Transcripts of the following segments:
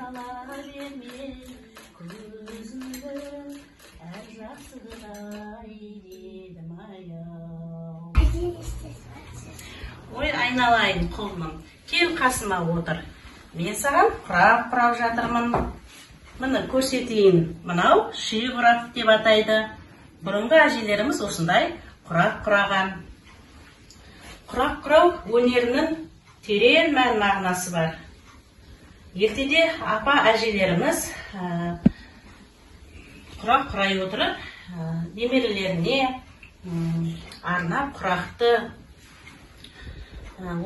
Сала берме көзіңді әр жақсыдай дедім ай-ау. Ой, айналайын құлыным, кел қасыма отыр. Мен саған құрақ құрап жатырмын. Міне көрсетейін, мынау ши құрақ деп атайды. Бұрынғы әжелеріміз осындай құрақ құраған. Құрақ құрау өнерінің терең мән мағынасы бар. Ертеде апа әжелеріміз құрақ құрай отырып, немерелеріне арнап құрақты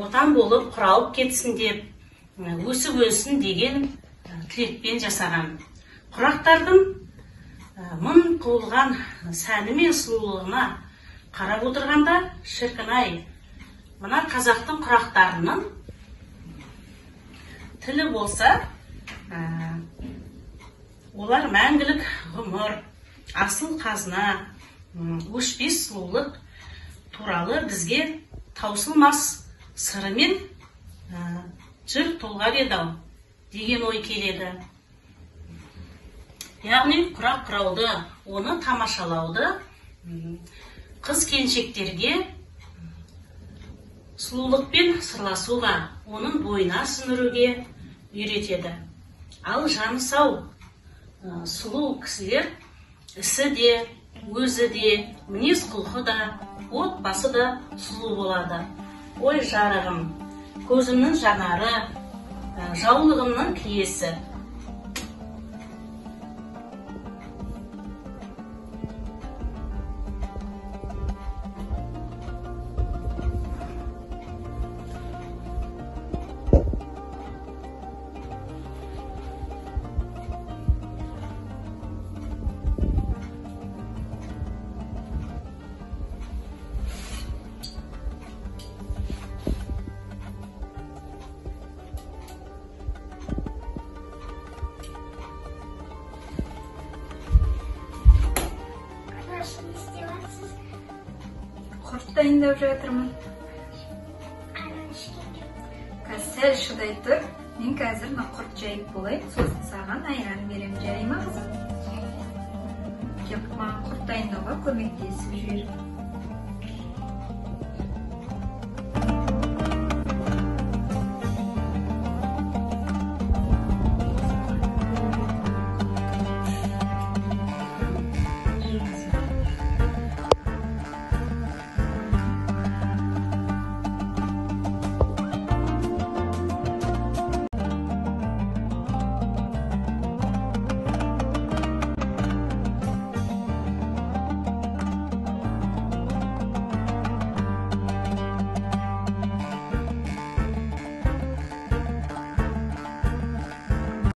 отан болып құралып кетсін деп, өсіп өнсін деген тілекпен жасаған. Құрақтардың мың құбылған сәні мен сұлулығына қарап отырғанда, шіркін-ай, мына қазақтың құрақтарының тілі болса, олар мәңгілік ғұмыр, асыл қазына, өшпес сұлулық туралы бізге таусылмас сырымен жыр толғар еді-ау деген ой келеді. Яғни құрақ құрауды, оны тамашалауды қыз келіншектерге сұлулықпен сырласуға, оның бойына сіңіруге үйретеді. Ал жаны сау, сұлу кісілер ісі де, өзі де, мінез құлқы да, отбасы да сұлу болады. Ой жарығым, көзімнің жанары, жаулығымның киесі. Құрт дайындап жатырмын. Қазір сәл шыдай тұр. Мен қазір мына құрт жайып болайын, сосын саған айран беремін. Жарай ма, қызым? Кеп маған құрт дайындауға көмектесіп жібер.